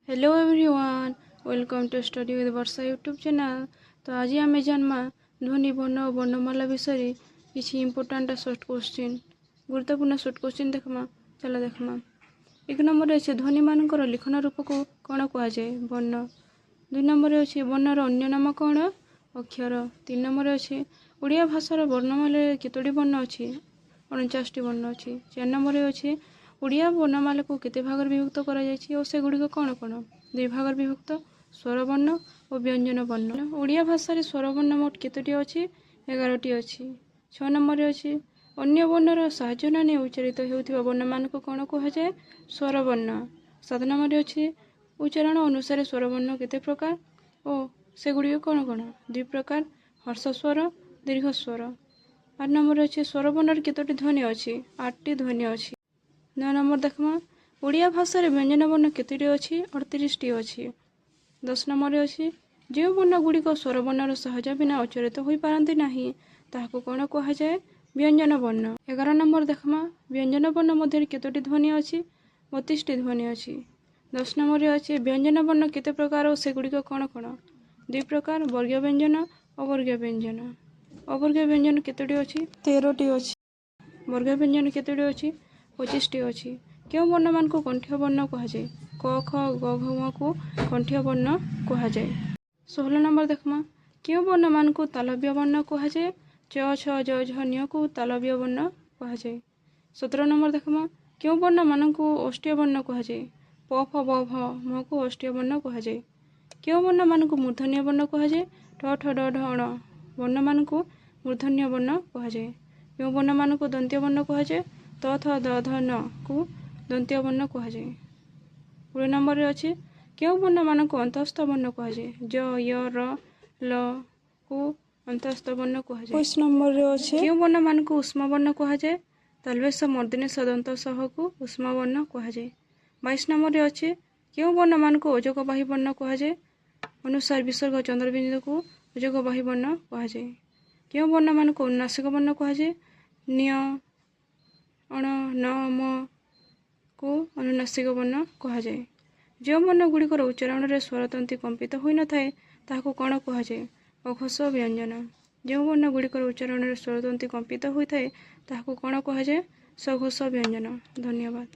Hello everyone, welcome to Study with Barsha YouTube channel. ତ ଆଜି ଆମେ ଜାନ୍ମା ଧ୍ୱନି, ବର୍ଣ୍ଣ ଓ ବର୍ଣ୍ଣମାଳା ବିଷୟରେ କିଛି ଇମ୍ପୋର୍ଟାଣ୍ଟ ସର୍ଟ କୋଶ୍ଚିନ୍, ଗୁରୁତ୍ୱପୂର୍ଣ୍ଣ ସର୍ଟ କୋଶ୍ଚିନ୍ ଦେଖମା। ଚାଲ ଦେଖମା। ଏକ ନମ୍ବରରେ ଅଛି, ଧ୍ୱନିମାନଙ୍କର ଲିଖନ ରୂପକୁ କ'ଣ କୁହାଯାଏ? ବର୍ଣ୍ଣ। ଦୁଇ ନମ୍ବରରେ ଅଛି, ବର୍ଣ୍ଣର ଅନ୍ୟ ନାମ କ'ଣ? ଅକ୍ଷର। ତିନି ନମ୍ବରରେ ଅଛି, ଓଡ଼ିଆ ଭାଷାର ବର୍ଣ୍ଣମାଳାରେ କେତୋଟି ବର୍ଣ୍ଣ ଅଛି? 49ଟି ବର୍ଣ୍ଣ ଅଛି। ଚାରି ନମ୍ବରରେ ଅଛି, ଓଡ଼ିଆ ବର୍ଣ୍ଣମାଳାକୁ କେତେ ଭାଗରେ ବିଭକ୍ତ କରାଯାଇଛି ଓ ସେଗୁଡ଼ିକ କ'ଣ କ'ଣ? ଦୁଇ ଭାଗରେ ବିଭକ୍ତ, ସ୍ୱରବର୍ଣ୍ଣ ଓ ବ୍ୟଞ୍ଜନ ବର୍ଣ୍ଣ। ଓଡ଼ିଆ ଭାଷାରେ ସ୍ୱରବର୍ଣ୍ଣ ମୋଟ କେତୋଟି ଅଛି? 11ଟି ଅଛି। ଛଅ ନମ୍ବରରେ ଅଛି, ଅନ୍ୟ ବର୍ଣ୍ଣର ସାହାଯ୍ୟ ନ ନେଇ ଉଚ୍ଚାରିତ ହେଉଥିବା ବର୍ଣ୍ଣମାନଙ୍କୁ କ'ଣ କୁହାଯାଏ? ସ୍ୱରବର୍ଣ୍ଣ। ସାତ ନମ୍ବରରେ ଅଛି, ଉଚ୍ଚାରଣ ଅନୁସାରେ ସ୍ୱରବର୍ଣ୍ଣ କେତେ ପ୍ରକାର ଓ ସେଗୁଡ଼ିକ କ'ଣ କ'ଣ? ଦୁଇ ପ୍ରକାର, ହ୍ରସ୍ୱ ସ୍ୱର, ଦୀର୍ଘ ସ୍ୱର। ଆଠ ନମ୍ବରରେ ଅଛି, ସ୍ୱରବର୍ଣ୍ଣରେ କେତୋଟି ଧ୍ୱନି ଅଛି? ଆଠଟି ଧ୍ୱନି ଅଛି। ନଅ ନମ୍ବର ଦେଖମା, ଓଡ଼ିଆ ଭାଷାରେ ବ୍ୟଞ୍ଜନ ବର୍ଣ୍ଣ କେତୋଟି ଅଛି? 38ଟି ଅଛି। 10 ନମ୍ବରରେ ଅଛି, ଯେଉଁ ବର୍ଣ୍ଣ ଗୁଡ଼ିକ ସ୍ୱରବର୍ଣ୍ଣର ସାହାଯ୍ୟ ବିନା ଉଚ୍ଚାରିତ ହୋଇପାରନ୍ତି ନାହିଁ, ତାହାକୁ କ'ଣ କୁହାଯାଏ? ବ୍ୟଞ୍ଜନ ବର୍ଣ୍ଣ। 11 ନମ୍ବର ଦେଖମା, ବ୍ୟଞ୍ଜନ ବର୍ଣ୍ଣ ମଧ୍ୟରେ କେତୋଟି ଧ୍ୱନି ଅଛି? 32ଟି ଧ୍ୱନି ଅଛି। 10 ନମ୍ବରରେ ଅଛି, ବ୍ୟଞ୍ଜନ ବର୍ଣ୍ଣ କେତେ ପ୍ରକାର ଓ ସେଗୁଡ଼ିକ କ'ଣ କ'ଣ? ଦୁଇ ପ୍ରକାର, ବର୍ଗୀୟ ବ୍ୟଞ୍ଜନ, ଅବର୍ଗୀୟ ବ୍ୟଞ୍ଜନ। ଅବର୍ଗୀୟ ବ୍ୟଞ୍ଜନ କେତୋଟି ଅଛି? 13ଟି ଅଛି। ବର୍ଗୀୟ ବ୍ୟଞ୍ଜନ କେତୋଟି ଅଛି? 25ଟି ଅଛି। କେଉଁ ବର୍ଣ୍ଣମାନଙ୍କୁ କଣ୍ଠ୍ୟ ବର୍ଣ୍ଣ କୁହାଯାଏ? କ, ଖ, ଗ, ଘ, ମ କୁ କଣ୍ଠ୍ୟ ବର୍ଣ୍ଣ କୁହାଯାଏ। 16 ନମ୍ବର ଦେଖମା, କେଉଁ ବର୍ଣ୍ଣମାନଙ୍କୁ ତାଲବ୍ୟ ବର୍ଣ୍ଣ କୁହାଯାଏ? ଚ, ଛ, ଜ, ଝ, ନ୍ୟକୁ ତାଲବ୍ୟ ବର୍ଣ୍ଣ କୁହାଯାଏ। 17 ନମ୍ବର ଦେଖମା, କେଉଁ ବର୍ଣ୍ଣମାନଙ୍କୁ ଓଷ୍ଠ୍ୟ ବର୍ଣ୍ଣ କୁହାଯାଏ? ପ, ଫ, ବ, ଭ, ମକୁ ଓଷ୍ଠ୍ୟ ବର୍ଣ୍ଣ କୁହାଯାଏ। କେଉଁ ବର୍ଣ୍ଣମାନଙ୍କୁ ମୂର୍ଦ୍ଧନ୍ୟ ବର୍ଣ୍ଣ କୁହାଯାଏ? ଠ, ଠ, ଡ, ଢ, ଣ ବର୍ଣ୍ଣମାନଙ୍କୁ ମୂର୍ଦ୍ଧନ୍ୟ ବର୍ଣ୍ଣ କୁହାଯାଏ। କେଉଁ ବର୍ଣ୍ଣମାନଙ୍କୁ ଦନ୍ତ୍ୟ ବର୍ଣ୍ଣ କୁହାଯାଏ? ତ, ଥ, ଦ, ଧ, ନ କୁ ଦନ୍ତ୍ୟ ବର୍ଣ୍ଣ କୁହାଯାଏ। 20 ନମ୍ବରରେ ଅଛି, କେଉଁ ବର୍ଣ୍ଣମାନଙ୍କୁ ଅନ୍ତଃସ୍ଥ ବର୍ଣ୍ଣ କୁହାଯାଏ? ଜ, ୟ, ର, ଲ କୁ ଅନ୍ତଃସ୍ଥ ବର୍ଣ୍ଣ କୁହାଯାଏ। 21 ନମ୍ବରରେ ଅଛି, କେଉଁ ବର୍ଣ୍ଣମାନଙ୍କୁ ଉଷ୍ମ ବର୍ଣ୍ଣ କୁହାଯାଏ? ତାଲବେଶ, ମର୍ଦ୍ଦିନୀ, ଦନ୍ତ ସହକୁ ଉଷ୍ମ ବର୍ଣ୍ଣ କୁହାଯାଏ। 22 ନମ୍ବରରେ ଅଛି, କେଉଁ ବର୍ଣ୍ଣମାନଙ୍କୁ ଅଯୋଗବାହୀ ବର୍ଣ୍ଣ କୁହାଯାଏ? ଅନୁସ୍ୱାର, ବିସର୍ଗ, ଚନ୍ଦ୍ରବିନ୍ଦୁକୁ ଅଯୋଗବାହୀ ବର୍ଣ୍ଣ କୁହାଯାଏ। କେଉଁ ବର୍ଣ୍ଣମାନଙ୍କୁ ଅନୁନାସିକ ବର୍ଣ୍ଣ କୁହାଯାଏ? ନ୍ୟ, ଅଣ, ନ, ମ କୁ ଅନୁନାସିକ ବର୍ଣ୍ଣ କୁହାଯାଏ। ଯେଉଁ ବର୍ଣ୍ଣ ଗୁଡ଼ିକର ଉଚ୍ଚାରଣରେ ସ୍ୱରତନ୍ତ୍ରୀ କମ୍ପିତ ହୋଇନଥାଏ, ତାହାକୁ କ'ଣ କୁହାଯାଏ? ଅଘୋଷ ବ୍ୟଞ୍ଜନ। ଯେଉଁ ବର୍ଣ୍ଣ ଗୁଡ଼ିକର ଉଚ୍ଚାରଣରେ ସ୍ୱରତନ୍ତ୍ରୀ କମ୍ପିତ ହୋଇଥାଏ, ତାହାକୁ କ'ଣ କୁହାଯାଏ? ସଘୋଷ ବ୍ୟଞ୍ଜନ। ଧନ୍ୟବାଦ।